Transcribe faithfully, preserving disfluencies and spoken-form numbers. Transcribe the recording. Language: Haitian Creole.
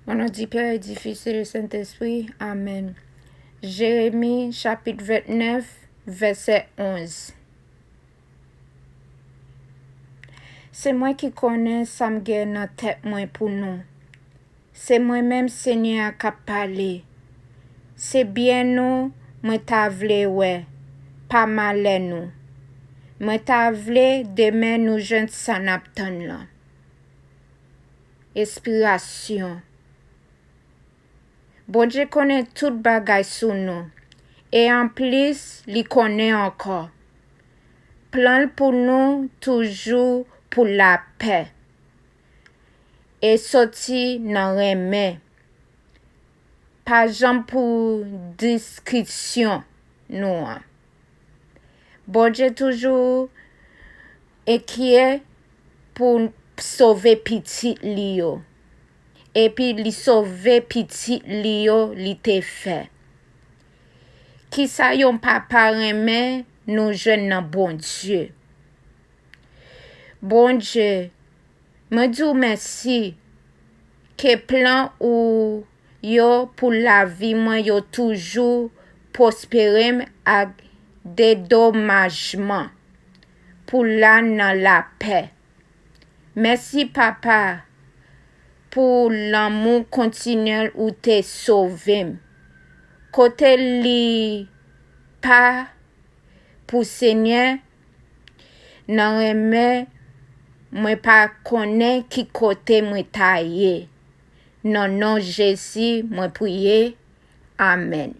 O non di Pè e di Fis e di Sentespri, amèn. Jeremi chapit ventnèf, vèsè onz. Se mwen ki konnen sa m gen nan tèt mwen pou nou. Se mwen menm Senyè a k ap pale. Se byen nou mwen ta vle wè, pa malè nou. Mwen ta vle demen nou jwenn sa n ap tann lan. Espirasyon. Bondye konnen tout bagay sou nou, e anplis, li konnen ankò. Plan l pou nou toujou pou lapè e soti nan renmen. Pa janm pou diskisyon nou an. Bondye toujou enkye pou sove pitit li yo. Epi li sove pitit li yo li te fè. Kisa yon papa renmen nou jwenn nan Bondye? Bondye, mwen di w mèsi ke plan ou yo pou lavi mwen yo toujou pwospere m ak dedomajman pou la nan lapè. Mèsi, Papa, pou lanmou kontinyèl ou te sove m. Kote li pa pou Senyè, nan renmen, mwen pa konnen ki kote mwen ta ye. Nan non Jezi, mwen priye. Amèn.